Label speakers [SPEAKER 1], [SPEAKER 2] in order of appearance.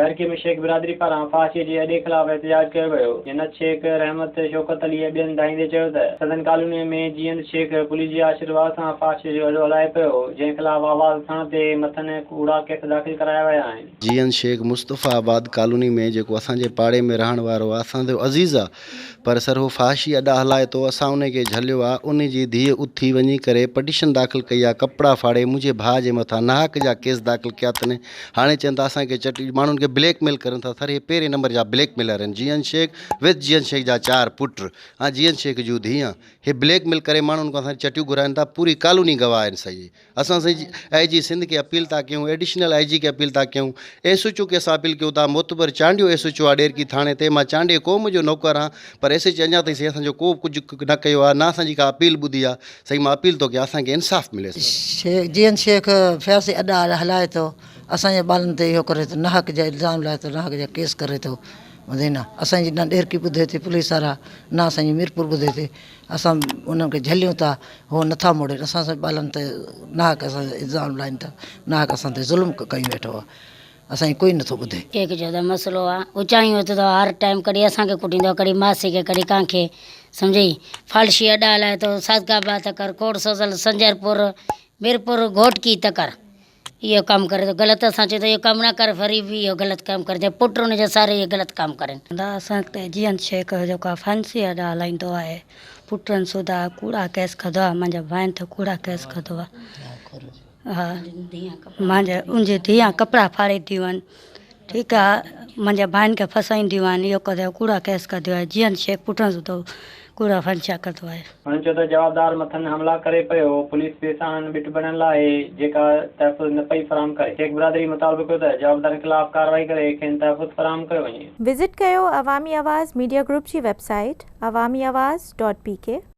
[SPEAKER 1] ڏهرڪي ۾ شيخ برادري پاران فحاشي جي اڏي خلاف احتجاج ڪيو ويو. جنت شيخ، رحمت، شوڪت علي ۽ ٻين دانهيندي چيو ته سندن ڪالوني ۾ جيئند شيخ پوليس جي آشيرواد سان فحاشي جو اڏو هلائي پيو، جنهن خلاف آواز اٿارڻ تي مٿن ڪوڙا ڪيس داخل ڪرايا ويا آهن.
[SPEAKER 2] جيئند شيخ مصطفيٰ آباد ڪالوني ۾ جيڪو اسان جي پاڙي ۾ رهڻ وارو آ اسان جو عزيز آ پر سر هو فحاشي اڏا هلائي ٿو اسان انهي کي جهليو آ انهي جي ڌيء اٿي وڃي ڪري پٽيشن داخل ڪئي آ ڪپڙا ڦاڙي منهنجي ڀاء جي مٿان ناحق جا ڪيس داخل ڪيا اٿن هاڻي چون ٿا اسان کي چٽ ماڻهن کي بليڪ ميل ڪرن ٿا سر هي پهرين نمبر جا بليڪ ميلر آهن جيئن شيخ وٿ جيئن شيخ جا چار پٽ ۽ جيئن شيخ جون ڌيئان هي بليڪ ميل ڪري ماڻهن کان اسان چٽيون گهرائن ٿا پوري ڪالوني گواهه آهن سائين اسان سائين آء جي سنڌ کي اپيل ٿا ڪيون ايڊيشنل I جي کي اپيل ٿا ڪيون ايس ايچ او کي اسان اپيل ڪيون ٿا معتبر چانڊيو ايس ايچ او آ ڏيرڪي ٿاڻي تي مان چانڊيي قوم جو نوڪر آهان پر ايس ايچ اڃا تائين سائين اسان جو ڪو ڪجهه نه ڪيو آهي نه اسان جي ڪا اپيل ٻڌي آهي سائين مان اپيل ٿو ڪيان اسان کي انصاف ملي.
[SPEAKER 3] شيخ جيئن شيخ فياضي اڏا هلائي ٿو اسان جي ٻارن تي اهو ڪري ٿو ناحق جا الزام لائي ٿو ناحق جا ڪيس ڪري ٿو مدينه اسان جي نه ڏيرڪي ٻڌي ٿي پوليس وارا نه اسان جي ميرپور ٻڌي ٿي اسان انهن کي جهليون ٿا هو نٿا موڙين اسان سان ٻارن تي ناحق اسان تي الزام لائين ٿا ناحق اسان تي ظلم ڪيون ويٺو آهي اسان جي ڪوئي نٿو ٻڌي.
[SPEAKER 4] ڪيڪ جو ته مسئلو آ اچايون ات ته هر ٽائيم ڪڏهن اسان کي ڪٽيندو آ ڪڏهن ماسي کي ڪڏهن ڪنهن کي سمجهئي فالشي اڏا هلائي ٿو صادق آباد تڪر ڪوٽ سوزل سنجرپور ميرپور گهوٽڪي تڪر اهو ڪم ڪري ٿو غلط اسان چئون ٿا اهو ڪم نه ڪر وري به اهو غلط ڪم ڪري ٿو پٽ ان جا ساري اهي غلط ڪم ڪرن.
[SPEAKER 5] دا اسان ته جيئن شيخ جيڪو آ فانسي اڏا هلائيندو آهي پٽن سوڌا ڪوڙا ڪيس کڌو آ مانجا ڀائن تي ڪوڙا ڪيس کڌو آ ها مانجا انجي ڌيئان ڪپڙا ڦاڙي ٿيون آهن ٺيڪ آ منهنجي ڀائن کي ڦسائينديون آهن اهو ڪري ڪوڙا ڪيس ڪندو آهي جيئن شيخ پٽن سوڌو ڪوڙا ڦنشا ڪندو آهي.
[SPEAKER 1] هنن چيو ته جوابدار مٿن حملا ڪري پيو، پوليس به ساڻن ٻٽ بڻيل آهي، جيڪا تحفظ نه پئي فراهم ڪري. شيخ برادري مطالبو ڪيو ته جوابدارن خلاف ڪارروائي ڪري کين تحفظ فراهم ڪيو وڃي.
[SPEAKER 6] وزٽ ڪيو عوامي آواز ميڊيا گروپ جي website Awami Awaz dot P K.